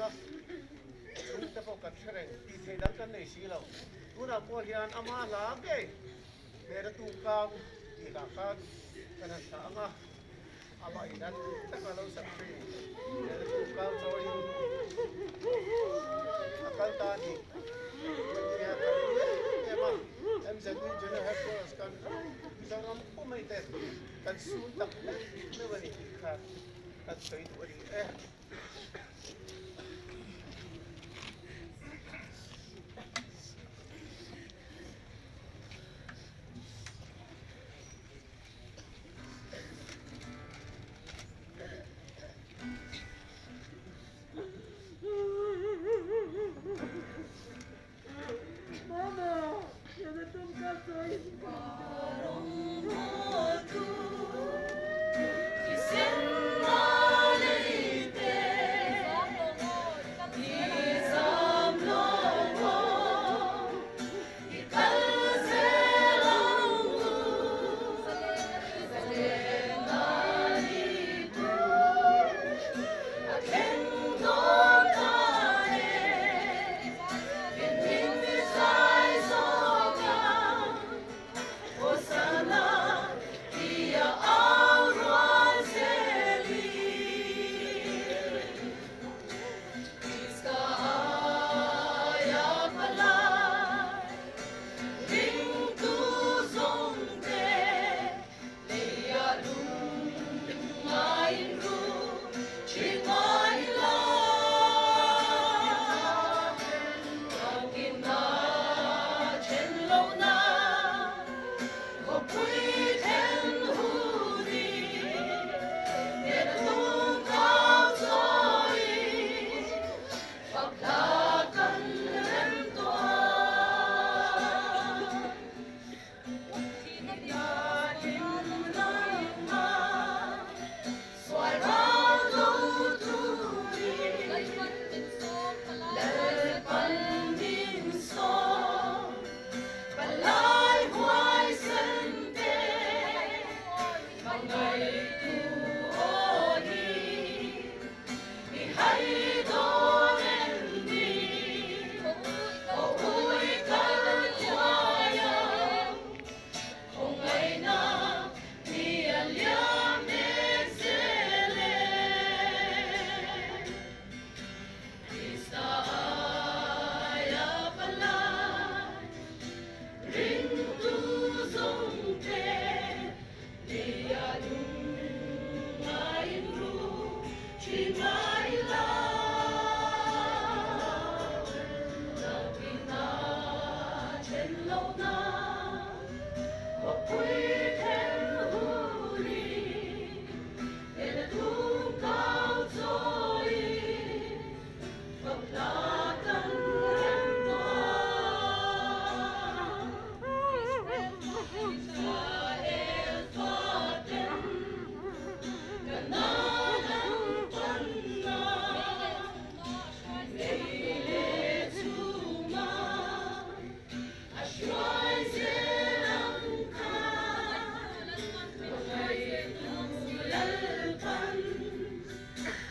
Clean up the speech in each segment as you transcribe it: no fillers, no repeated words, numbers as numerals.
reng a, chhungte pawh kan hre reng, tih theih dang kan nei si lo. Tunah pawh hian ama hla ngei hmela tumkang tih lah khan kan han thlah ang a, amah in an taka lo sak thin hmela tumkang chawiin a kal ta a ni. Heti hian kan ru em em a, MZU General Headquarters kan ram Mizoram pumei te kan sun tak meuh meuh a ni tih kha kan sawi duh a ni e.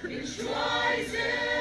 Min hruai zel.